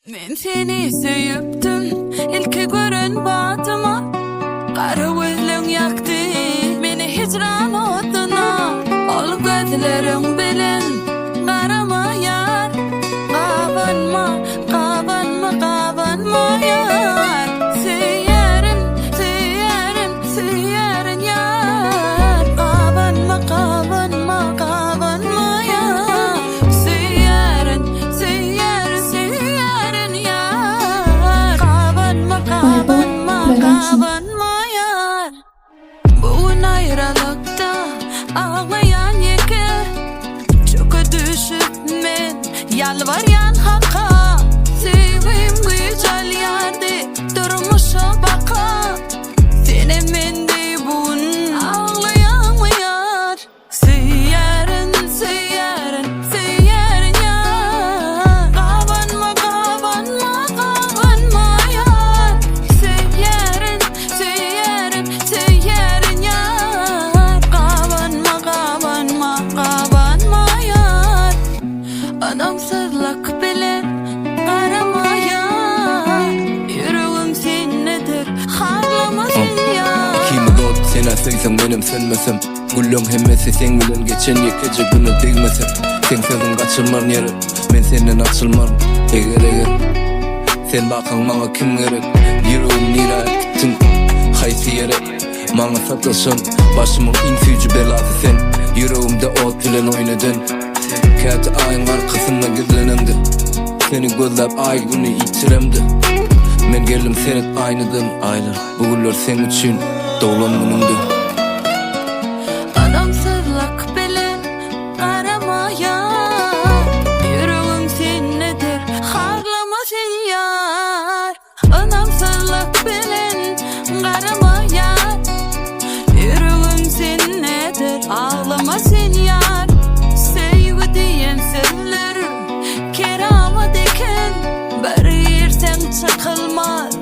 Men seni söýüpdim ilki gören badyma Gara gözleň ýakdy meni hijran oduna Ol gözleriň bilen garama ýar Gabanma, gabanma, gabanma ýar Söýýärin, söýýärin, söýýärin ýar Gabanma, gabanma, gabanma ýar Söýýärin, söýýärin, söýýärin ýar Gabanma, Bible gabanma, Production. gabanma ýar Bu gün aýralykda aglaýan ýeke Çöke düşüp men ýalbarýan Haka Söýgim güýç alýardy durmuşa baka Senem men deý bu gün aglaýaňmy ýar Söýýärin, söýýärin, söýýärin ýar Gabanma, gabanma, gabanma ýar Söýýärin, söýýärin, söýýärin ýar Gabanma, gabanma, gabanma ýar Ynamsyzlyk bilen garama ýar Ýüregim sendedir, harlama sen ýar Kimi dot senä söýseň menem sönmesem Gülleň hemmesi seň bilen geçen ýekeje güne degmese Seň sözüň gaçyrmaryn ýere men senden açylmaryn Eger eger sen bakaň maňa kim gerek Ýüregim nirä äkitdiň haýsy ýere Maňa sataşan başymyň iň süýji belasy sen Ýüregimde ot bilen oýun eden Käte aýyň arkasynda gizlenemde Seni gözläp aý güni ýitiremde Men geldim seret aýnadan Aýlar bu günler seň üçin doglan günüňdi. Ynamsyzlyk bilen garama ýar Ýüregim sendedir harlama sen ýar Ynamsyzlyk bilen garama ýar Ýüregim sendedir aglama sen ýar Söýgi diýen sözler keramat eken Bir girseň çykylmaz.